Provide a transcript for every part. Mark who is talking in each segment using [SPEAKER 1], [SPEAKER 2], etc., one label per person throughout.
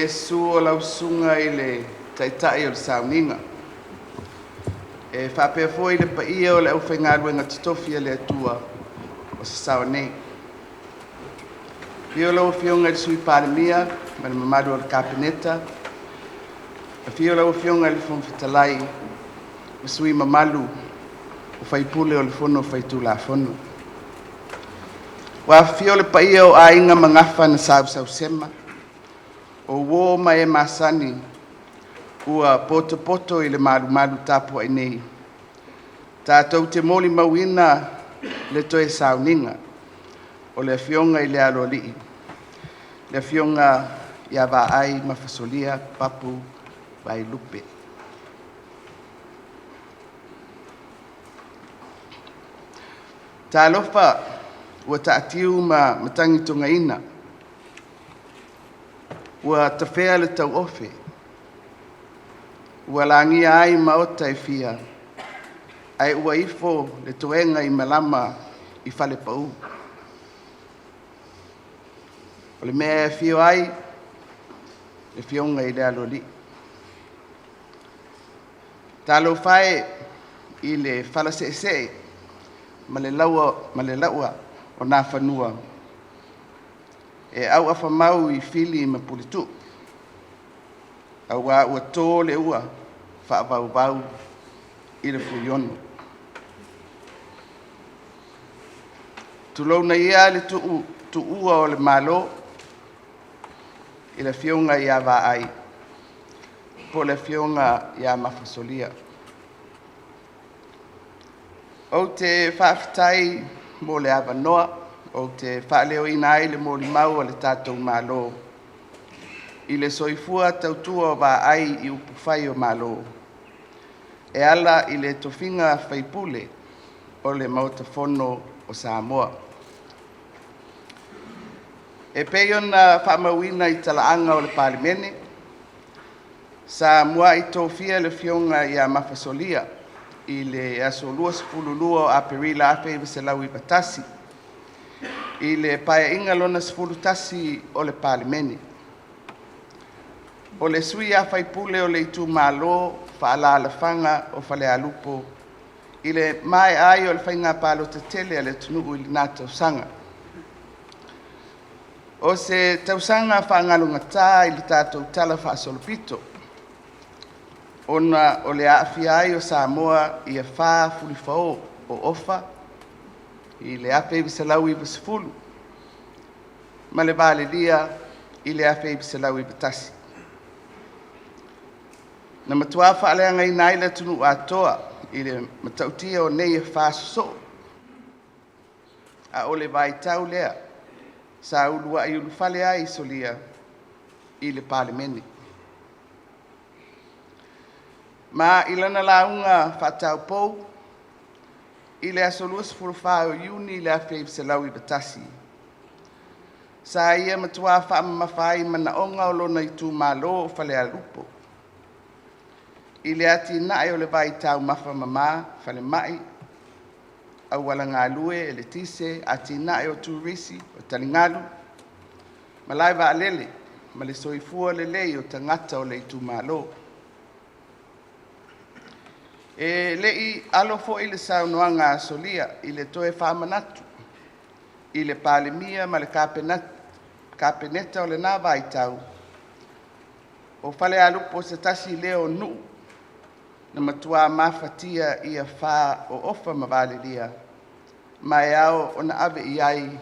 [SPEAKER 1] Le susu o lau Susuga i le Taitai o le Sauniga, e faapea foi le paia o le aufaigaluega totofi a le Atua o sasaa nei. Afio lau Afioga i le Sui Palemia ma le mamalu o le Kapeneta, afio lau Afioga i le Fofoga Fetalai ma sui usufono mamalu o le Fono Faitulafono. Ua afifio le paia o Aiga ma gafa na sausausema, o uo ma e masani ua potopoto i le malumalu tapuai nei, tatou te molimauina le toe sauniga o le Afioga i le Aloalii, le Afioga ia Vaai Mafasolia Papu Vaelupe. Talofa ua taatiu ma matagitogaina, ua tafea le tauofe, ua lagia ai maota e fia, ae ua ifo le toega i malama i falepau. O le mea e afio ai le Afioga i le Aloalii. Talofa e i le fala seesee ma le laua o Nafanua e auafa mau i Fili ma Puletuu, aua ua to le ua faavauvau i le fuiono. Tulouna ia le tuua o le Malo i le Afioga ia Vaai po o le Afioga ia Mafasolia. Ou te faafetai mo le avanoa ou te faaleoina ai le molimau a le tatou Malo i le soifua tautua o Vaai i upufai o Malo e ala i le tofiga faipule o le Maota Fono o Samoa. E pei ona faamauina i talaaga o le Palemene, sa muai tofia le Afioga ia Mafasolia i le aso 22 o Aperila 1991 i le Paeaiga Lona XI o le Palemene. O le sui usufono o le itumalo faaalaalafaga o Falealupo i le maea ai o le faiga palota tele a le atunuu i lena tausaga. O se tausaga faagalugata i le tatou talafaasolopito ona o le aafia ai o Samoa i afa fulifao o Ofa i le 1990 ma le valelia i le 1991. Na matua faaleagaina ai le atunuu atoa i le matautia o nei afa sosoo, a o le vaitau lea sa uluai ulufale ai Solia i le Palemene. Ma i lana lauga faataupou i le aso 24 Iuni i le 1991, sa ia matua faamamafa ai manaoga o lona itumalo o Falealupo i le atinae o le vai taumafa mama falemai, auala galue, eletise, atinae o turisi, o taligalu, malae vaalele ma le soifua lelei o tagata o le itumalo. E le i alo foi le saunoaga a Solia i le toe faamanatu i le Palemia ma le Kapeneta o lena vaitau, o Falealupo o se tasi lea o nuu na matua mafatia i afa o Ofa ma Valelia, ma e ao ona ave i ai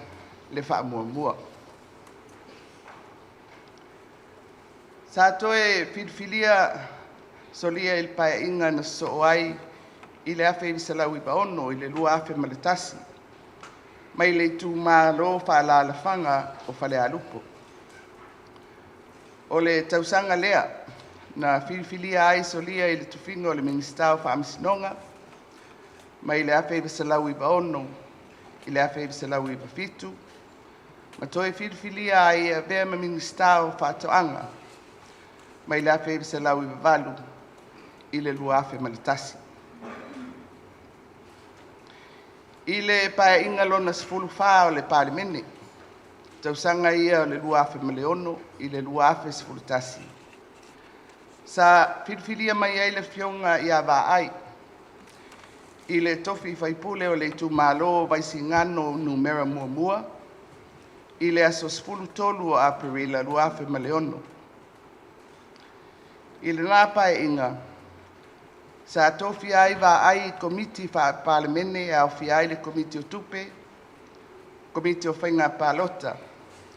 [SPEAKER 1] le faamuamua. Sa toe filifilia Solia i le Paeaiga na sosoo ai i le 1996 i le 2001 mai le itumalo faaalaalafaga o Falealupo. O le tausaga lea na filifilia ai Solia i le tofiga o le Minisita o Faamasinoga mai le 1996 i le 1997, ma toe filifilia ai e avea ma Minisita o Faatoaga mai le 1998 i le 2001. I le Paeaiga Lona XIV o le Palemene tausaga ia o le 2006 i le 2011, sa filifilia mai ai le Afioga ia Vaai i le tofi faipule o le itumalo o Vaisigano Nu.1 i le aso 13 o Aperila 2006. I lena Paeaiga, sa tofia ai Vaai i Komiti Faa-Palemene e aofia ai le Komiti o Tupe, Komiti o Faiga Palota,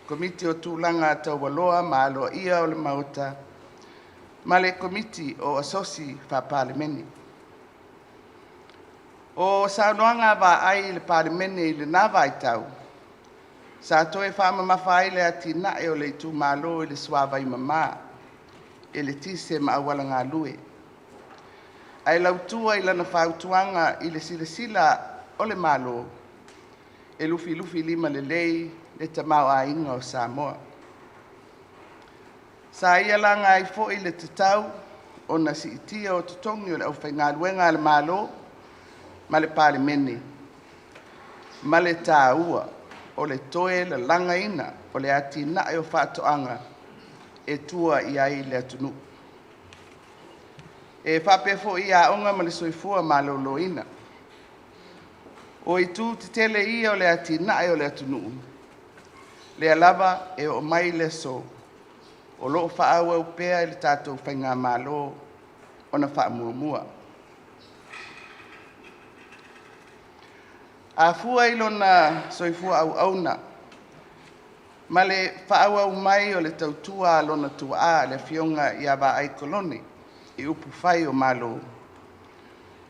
[SPEAKER 1] Komiti o Tulaga Taualoa ma Aloaia o le Maota ma le Komiti o Asosi Faa-Palemene. O saunoaga a Vaai i le Palemene i lena vaitau, sa toe faamamafa ai le atinae o le itumalo i le suavai mama, eletise ma auala galue, ae lautua i lana fautuaga i le silasila o le Malo e lufilufilima lelei le tamaoaiga o Samoa. Sa ia laga ai foi le tatau ona siitia o totogi o le aufaigaluega a le Malo ma le Palemene, ma le taua o le toe lalagaina o le atinae o faatoaga e tua i ai le atunuu. E faapea foi i aoga ma le soifua maloloina. O itu tetele ia o le atinae o le atunuu, lea lava e oo mai i le aso o lo o faaauau pea e le tatou faigamalo ona faamuamua. A fua i lona soifua auauna ma le faaauau mai o le tautua a lona tuaa le Afioga ia Vaai Kolone i upufai o Malo,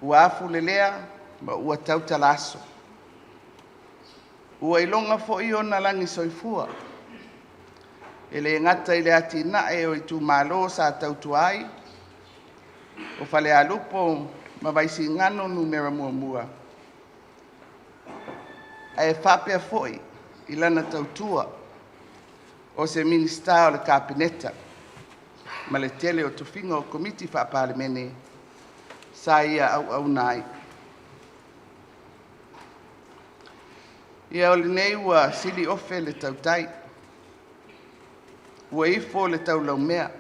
[SPEAKER 1] ua afulelea ma ua tautala aso, ua iloga foi ona lagi soifua, e le gata i le atinae o itumalo sa tautua ai, o Falealupo ma Vaisigano Nu.1, ae faapea foi i lana tautua o se Minisita o le Kapeneta ma le tele o tofiga o Komiti Faa-Palemene sa ia auauna ai. Ia o lenei ua siliofe le tautai, ua ifo le taulaumea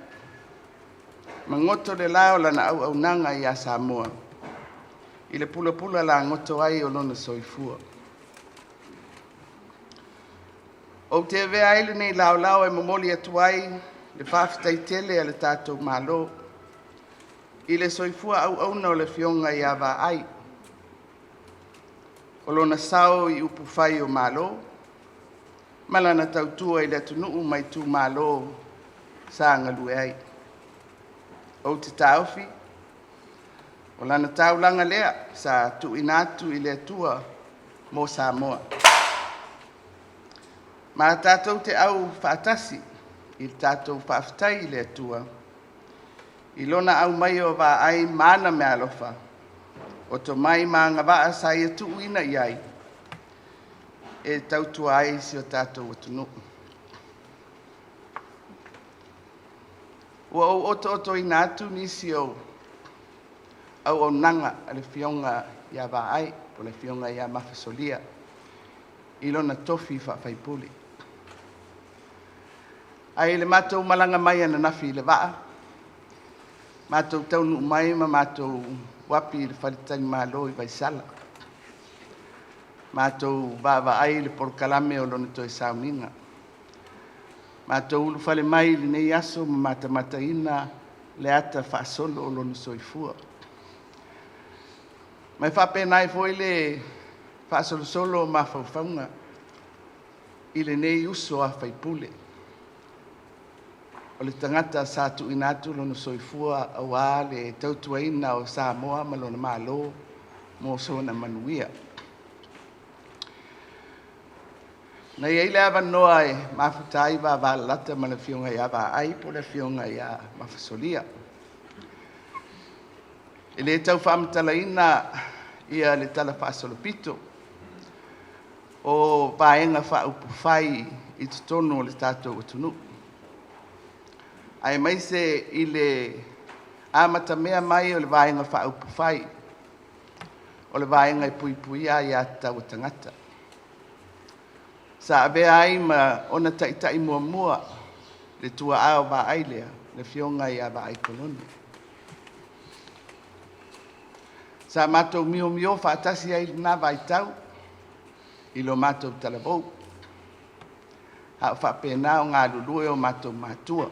[SPEAKER 1] ma goto le la o lana auaunaga ia Samoa i le pulapula lagoto ai o lona soifua. Ou te avea ai lenei laolao e momoli atu ai le faafetai tele a le tatou Malo i le soifua auauna o le Afioga ia Vaai, o lona sao i upufai o Malo ma lana tautua i le atunuu ma itumalo sa galue ai. Ou te taofi, o lana taulaga lea sa tuuina atu i le Atua mo Samoa, ma tatou te aufaatasi i le tatou faafetai i le Atua i Lona aumaia o Vaai ma ana meaalofa, o tomai ma agavaa sa ia tuuina i ai e tautua ai si o tatou atunuu. Ua ou otootoina atu nisi o auaunaga a le Afioga ia Vaai po o le Afioga ia Mafasolia i lona tofi faa-faipule. Ae i le matou malaga mai ananafi i le vaa, matou taunuu mai ma matou uapi i le faletalimalo i Vaisala, matou vaavaai i le polokalame o lona toe sauniga. Matou ulufale mai i lenei aso ma matamataina le ata faasolo o lona soifua. Ma e faapena ai foi le faasolosolo o mafaufauga i lenei uso a faipule, o le tagata sa tuuina atu lona soifua aua le tautuaina o Samoa ma lona Malo mo sona manuia. Na i ai le avanoa e mafuta ai vavalalata ma le Afioga ia Vaai po o le Afioga ia Mafasolia. E le tau faamatalaina le talafaasolopito o Vaega Faaupufai i totonu o le tatou atunuu, aemaise i le amatamea mai o le Vaega Faaupufai, o le Vaega e Puipuia Aia Tatau a Tagata. Sa avea ai ma ona taitai muamua le tuaa o Vaai lea, le Afioga ia Vaai Kolone. Sa matou miomio faatasi ai i lena vaitau i lo matou talavou, a o faapena ona galulue o matou matua.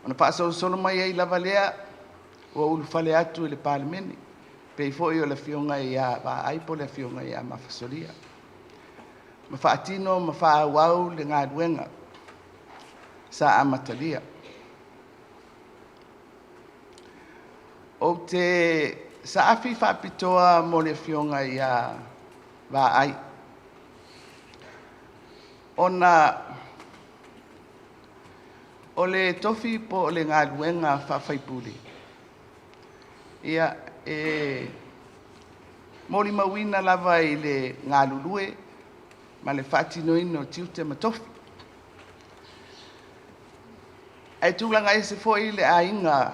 [SPEAKER 1] Ona faasolosolo mai ai lava lea ua ulufale atu i le Palemene, pei foi o le Afioga ia Vaai po o le Afioga ia Mafasolia, ma faatino ma faaauau le galuega sa amatalia. Ou te saafi faapitoa mo le Afioga ia Vaai, ona o le tofi po o le galuega faa-faipule, ia, e molimauina lava i le galulue ma le faatinoina o tiute ma tofi. Ae tulaga ese foi le aiga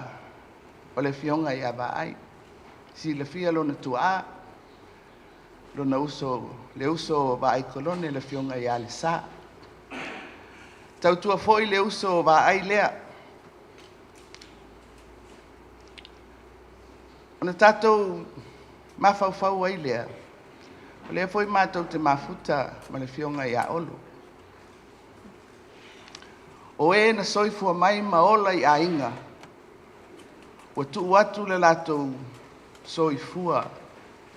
[SPEAKER 1] o le Afioga ia Vaai, silafia lona tuaa, lona uso, le uso o Vaai Kolone le Afioga ia Lesa. Tautua foi le uso o Vaai lea. Ona tatou mafaufau ai lea, o lea foi matou te mafuta ma le Afioga ia Olo, o e na soifua mai ma ola i aiga ua tuu atu le latou soifua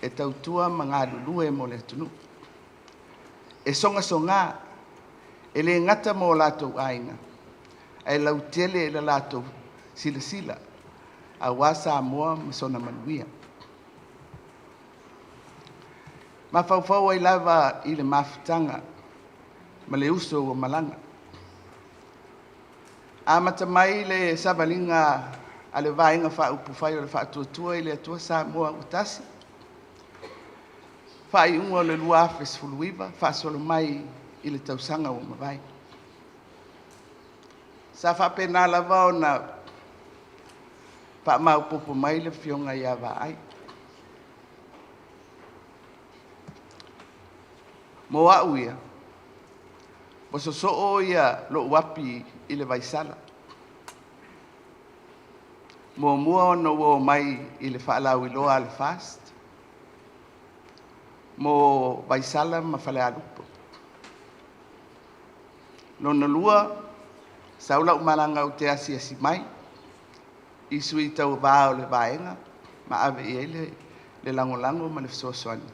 [SPEAKER 1] e tautua ma galulue mo le atunuu. E sogasoga, e le gata mo latou aiga, ae lautele le latou silasila aua Samoa ma sona manuia. Mafaufau ai lava i le mafutaga ma le uso ua malaga. Amata mai le savaliga a le Vaega Faaupufai o le Faatuatua i le Atua Samoa ua Tasi, faaiuga o le 2019 faasolo mai i le tausaga ua mavae. Sa faapena lava ona faamaopoopo mai le Afioga ia Vaai. Mo au ia, ua sosoo ia lou api i le vaisala. Muamua ona ua oo mai i le faalauiloa a le FAST mo Vaisala ma Falealupo. Lona lua, sau lau malaga ou te asiasi mai i sui tauva o le Vaega ma ave i ai le lagolago ma le fesoasoani.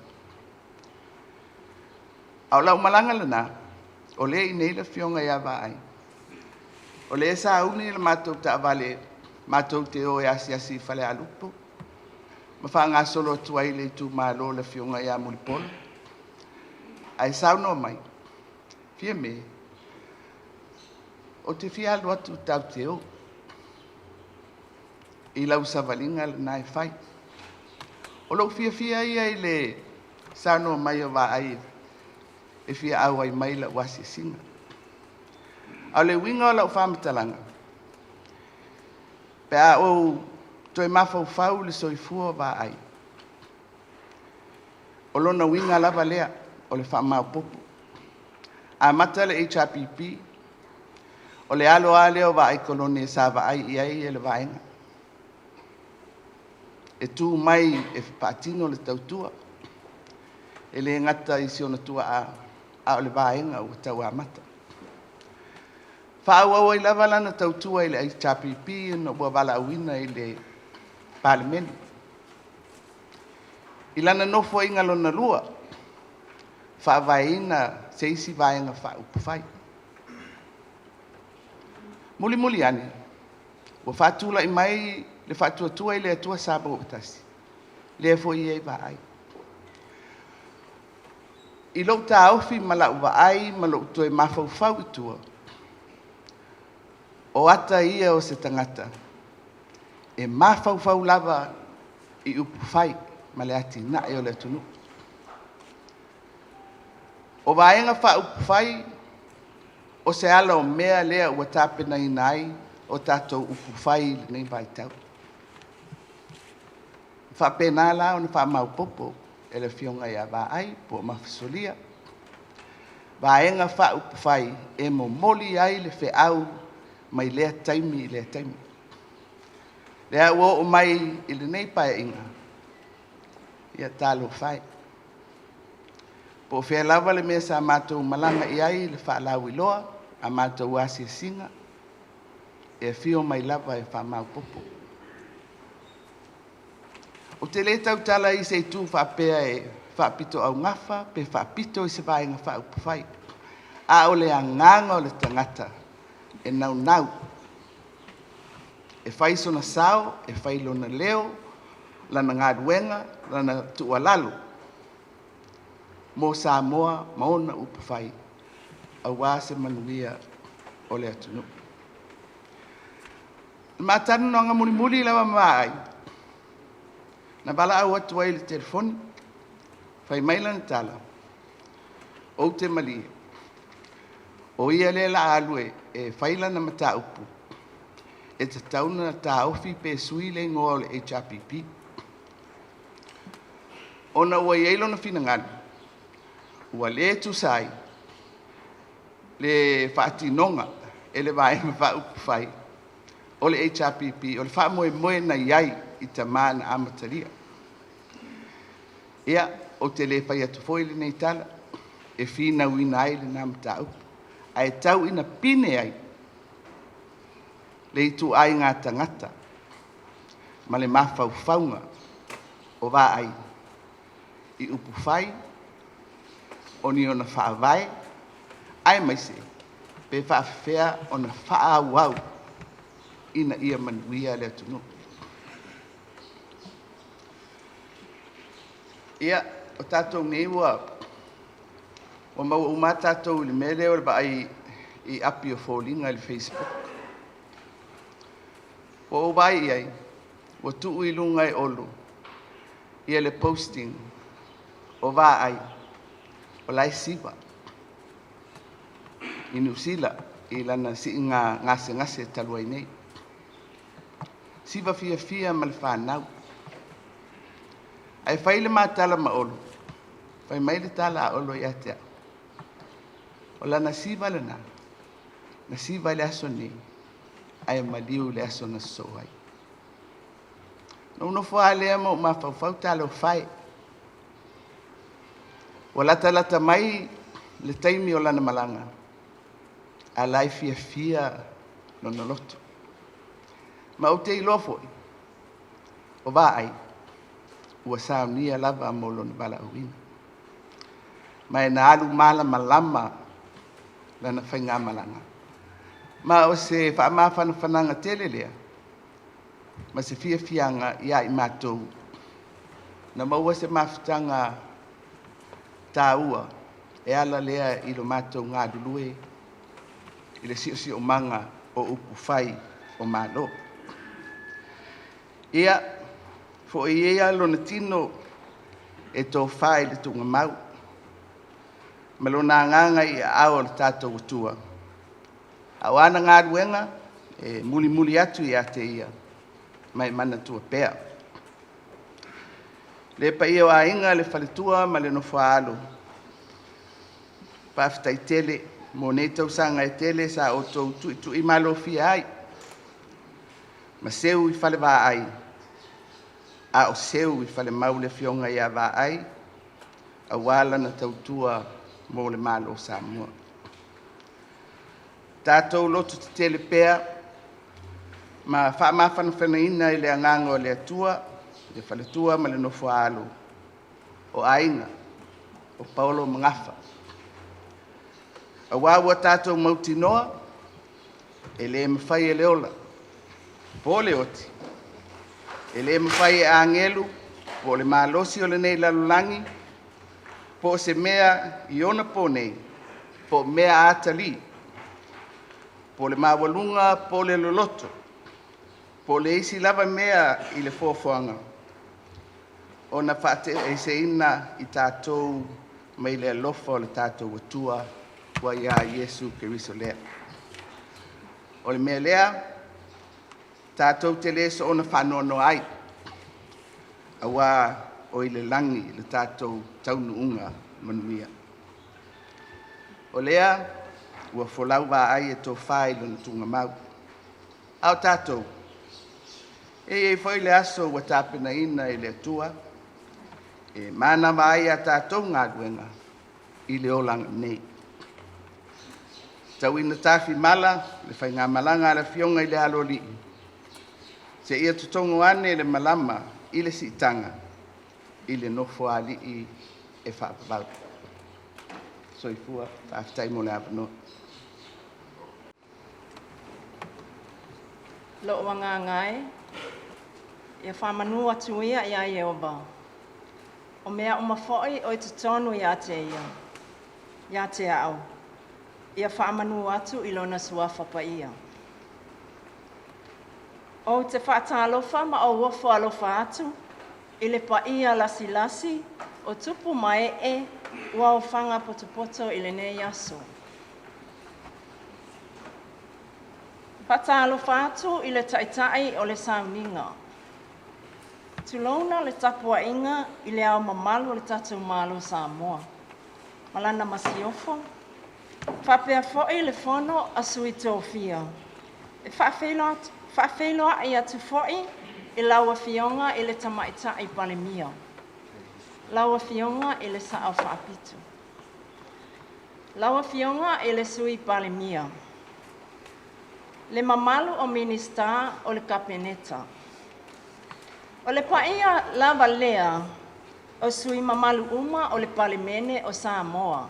[SPEAKER 1] A o lau malaga lena, o lea e i inei le Afioga ia Vaai, o lea e sauni le matou taavale matou te o e asiasi i Falealupo ma faagasolo atu ai i le itumalo o le Afioga ia Mulipola, ae saunoa mai, “Fiame, ou te fia alu atu tatou te o i lau savaliga lena e fai.” O lou fiafia ia i le saunoa mai o Vaai e fia auai mai i lau asiasiga. A o le uiga o lau faamatalaga, pe a ou toe mafaufau i le soifua o Vaai, o lona uiga lava lea o le faamaopoopo. Amata le HRPP, o le alo lava lea o Vaai Kolone sa vaai i ai le vaega e tu mai e faatino le tautua, e le gata i si ona tuaa, a o le vaega ua tau amata. Faaauau ai lava lana tautua i le HRPP ina ua valaauina i le Palemene. I lana nofoaiga lona lua, faavaeina se isi Vaega Faaupufai. Mulimuli ane, ua faatulai mai le Faatuatua i le Atua Samoa ua Tasi, lea foi e i ai Vaai. I lou taofi ma lau vaai ma lou toe mafaufau i tua, o ata ia o se tagata e mafaufau lava i upufai ma le atinae o le atunuu. O Vaega Faaupufai, o se ala o mea lea ua tapenaina ai o tatou upufai i lenei vaitau. E faapena la ona faamaopoopo e le Afioga ia Vaai po o Mafasolia. Vaega Faaupufai e momoli ai le feau mai lea taimi i lea taimi. Lea ua oo mai i lenei Paeaiga, ia talofa e, po o fea lava le mea sa matou malaga i ai i le faalauiloa a matou asiasiga, e afio mai lava e faamaopoopo. Ou te le tautala i se itu faapea e faapitoaugafa pe faapito i se Vaega Faaupufai, a o le agaga o le tagata e naunau e fai sona sao, e fai lona leo, lana galuega, lana tuualalo mo Samoa ma ona upufai aua se manuia o le atunuu. O le ma talanoaga mulimuli lava ma Vaai, na valaau atu ai i le telefoni, fai mai lana tala, ou te malie o ia lea o le a alu e fai lana mataupu e tatau ona taofi pe sui le igoa o le HRPP, ona ua i ai lona finagalo ua le tusa ai le faatinoga e le Vaega Faaupufai o le HRPP. O le faamoemoe na i ai i tama na amatalia. Ia, ou te le fai atu foi lenei tala e finauina ai lena mataupu, ae tau ina pine ai le ituaiga tagata ma le mafaufauga o Vaai i upufai o ni ona faavae, aemaise pe faapefea ona faaauau ina ia manuia le atunuu. Ia, o tatou nei ua maua uma lava tatou i le mea lea o le vaai i api o foliga i le facebook. Ua ou vaai i ai ua tuu i luga e Olo le posting o Vaai o la e siva i Niu Sila i lana siiga gasegase talu ai nei, siva fiafia ma le fanau. Ae fai le ma tala ma Olo, fai mai le tala a Olo ia te au, o lana siva lena na siva i le aso nei ae maliu i le aso na sosoo ai. Ona ou nofo lava lea ma ou mafaufau, talofa e, ua latalata mai le taimi o lana malaga, a o la e fiafia lona loto. Ma ou te iloa foi, o Vaai ua saunia lava mo lona valaauina, ma na alu malamalama lana faigamalaga. Ma o se faamafanafanaga tele lea ma se fiafiaga ia i matou na maua se mafutaga taua e ala lea i lo matou galulue i le siosiomaga o upufai o Malo. Ia foi ia lona tino e tofa i le tuugamau ma lona agaga i aao o le tatou Atua, a o ana galuega e mulimuli atu ia te ia ma e manatua pea. Le paia o Aiga, le faletua ma le nofo a alo, faafetai tele mo nei tausaga e tele sa outou tuituimalofia ai ma seu i fale Vaai a o seu i falemau le afioga ia Vaai aua lana tautua mo le Malo o Samoa. Tatou lototetele pea ma faamafanafanaina i le agaga o le Atua le faletua ma le nofo a alo o aiga o Paolo ma Gafa, aua ua tatou mautinoa e le mafai e le ola po o le oti, e le mafai e agelu po o le malosi o lenei lalolagi, po o se mea i ona po nei, po o mea atalii, po o le maualuga po o le loloto, po o le isi lava mea i le foafoaga, ona faate'eseina i tatou mai le alofa o le tatou Atua ua ia Iesu Keriso lea. O le mea lea, tatou te le soona faanoanoa ai, aua o i le lagi le tatou taunuuga manuia. O lea ua folau vaai e tofa i lona tugamau. A o tatou, e i ai foi le aso ua tapenaina e le Atua e manava ai a tatou galuega i le olaga nei. Tau ina tafimala le faigamalaga a le Afioga i le Aloalii seia totogo ane le malama i le siitaga i le Nofoalii e faavavau. Soifua. Faafetai mo le avanoa.
[SPEAKER 2] Lou agaga e, ia faamanu atu ia ia Ieova, o mea uma foi o i totonu ia te ia, ia te au, ia faamanu atu i lona suafa paia. Ou te faatalofa ma ou ofo alofa atu i le paia lasilasi o tupu ma ee ua ofaga potopoto i lenei aso. Faatalofa atu i le taitai o le sauniga. Tulouna le tapuaiga i le ao mamalu o le tatou Malo Samoa ma lana masiofo, faapea foi le fono a sui tofia. E faafeiloai atu foi i lau Afioga i le Tamaitai Palemia, lau Afioga i le Sao Faapito, lau Afioga i le Sui Palemia, le mamalu o Minisita o le Kapeneta. O le paia lava lea o sui mamalu uma o le Palemene o Samoa.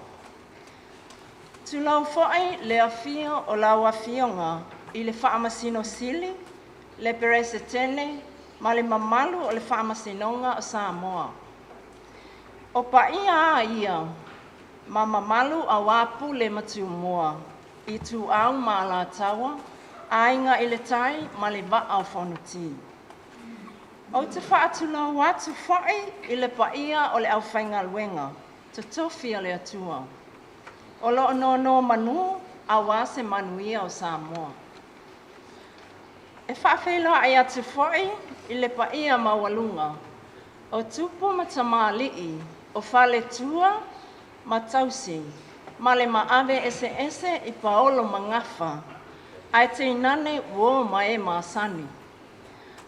[SPEAKER 2] Tulou foi le afio o lau Afioga i le Faamasino Sili, le Peresetene ma le mamalu o le Faamasinoga o Samoa. O paia a ia ma mamalu auā pule ma tumua, Ituau ma Alataua, Aiga i le Tai ma le Vaa o Fonoti. Ou te faatulou atu foi i le paia o le aufaigaluega totofi a le Atua o lo o nonomanu auā se manuia o Samoa. E faafeiloai atu foi i le paia maualuga o tupu ma tamalii o faletua ma tausi ma le maave eseese i paolo ma gafa, ae tainane uo ma e masani.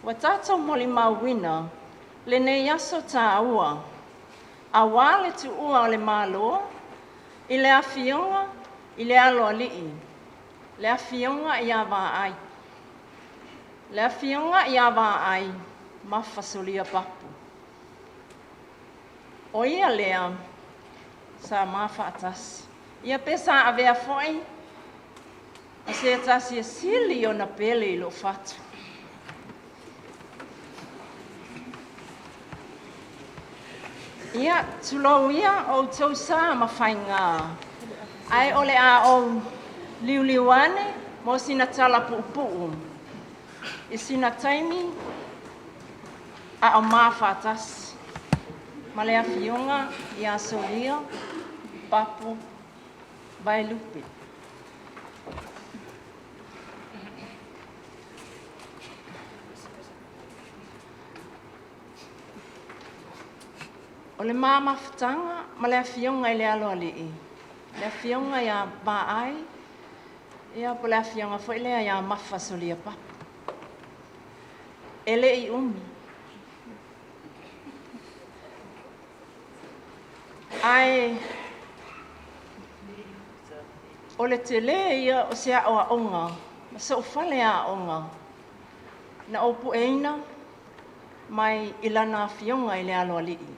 [SPEAKER 2] Ua tatou molimauina lenei aso tāua, auā le tuua o le Malo i le afioga i le Aloalii, le afioga ia Vaai. Le afioga ia Vaai Mafasolia Papu. O ia lea sa ma faatasi. Ia pe sa avea foi ma se tasi e sili ona pele i lou fatu. Ia, tulou ia o outou sa ma faigā, ae o le a ou liuliu ane mo sina tala puupuu i sina taimi a o ma faatasi ma le afioga ia Solia Papu Vaelupe. O le ma mafutaga ma le afioga i le Aloalii, le afioga ia Vaai, ia po o le afioga foi lea ia Mafa Solia Papu. E le i umi. Ae o le tele ia o se aoaoga ma so'u fale aoga na ou pueina mai i lana afioga i le Aloalii.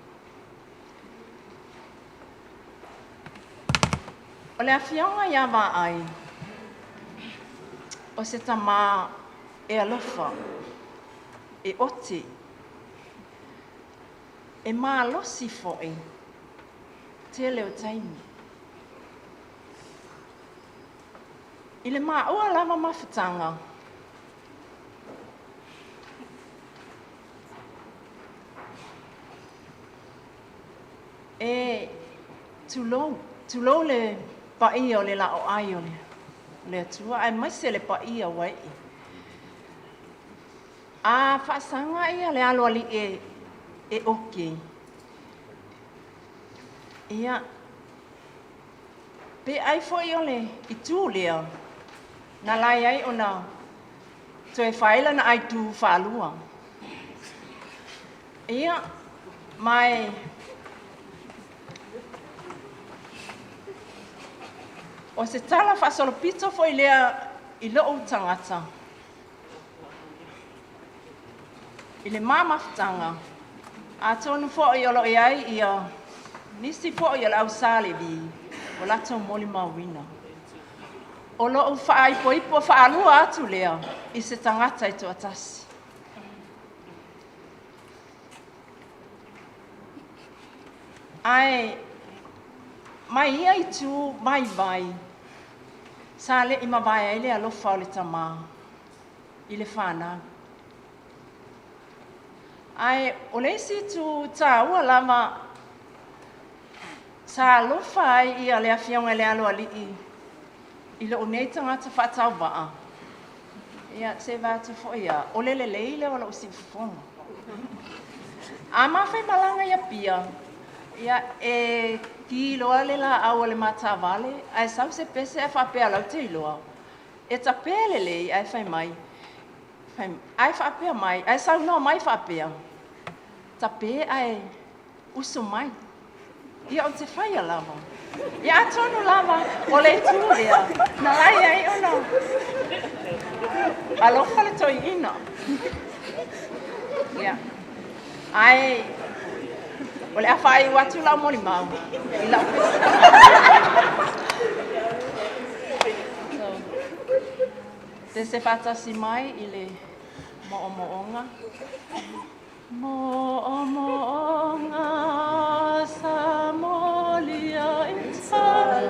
[SPEAKER 2] O le afioga ia Vaai, o se tamā e alofa, e oti, e malosi foi tele o taimi. I le maua lava mafutaga, e tulou, tulou le paia o le laoai o le Atua, aemaise le paia ua ee. A faasaga ia le Aloalii e oke, ia, Pe ai foi o le itu lea na ala ai ona toe fai lana aitu faalua. Ia, ma e o se tala faasolopito foi lea i lou tagata i le ma mafutaga, atonu foi o lo o i ai ia nisi foi o le au Sa Levi o latou molimauina. O lou faaipoipo faalua atu lea i se tagata e toatasi. Ae mai ia itu vaivai sa le i mavae ai le alofa o le tamā i le fanau. Ae o le isi itu taua lava sa alofa ai ia le afioga i le Aloalii i lou nei tagata faatauvaa, ia se vae atu foi ia, o le lelei lea o lou siufofoga. A mafaimalaga i Apia, ia e ki loa le laau a le matavale, ae sau se pese ae faapea lau te iloa, e tapē lelei ae fai mai, ae faapea mai, ae saunoa mai faapea, tapē ae usu mai. Ia ou te faia lava. Ia atonu lava o le itu lea, na lai ai ona alofa le toeaina. Ia. Ae o le a faaiu atu lau molimau i lau pese. Se faatasi mai i le moomooga. Moomooga sa molia i tai.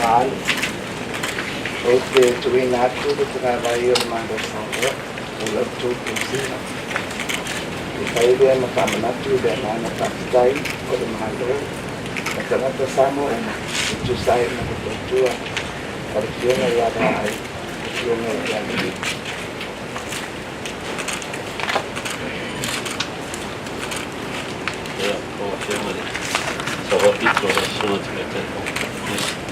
[SPEAKER 1] Faaalu. Ou te tuuina atu le tagavai o le Malo o Samoa mo la outou tausiga. E fai lea ma faamanatu i le agaga faafetai o le Malo ma tagata Samoa uma e tusa ai ma le tautua a le Afioga ia Vaai, le Afioga i le Alii.
[SPEAKER 3] Ia, lau Afioga i le Sao Faapito, lau Susuga i le Tamaitai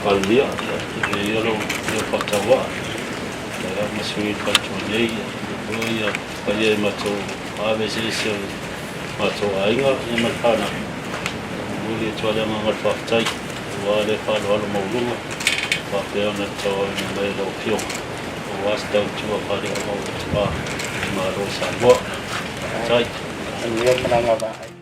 [SPEAKER 3] Palemia, ia, avea ia lou leo faatauvaa, ia, ma sui o le faletua nei, ia, faapea foi le paia i matou ave eseese o le matou aiga, ia ma le fanau. Ia, momoli atu lava le agaga o le faafetai aua le faaaloalo maualuga faapea ona tauavena mai e lau Afioga aua se tautua faaleauau i le Malo o Samoa. Faafetai.
[SPEAKER 1] Manuia le malaga Vaai.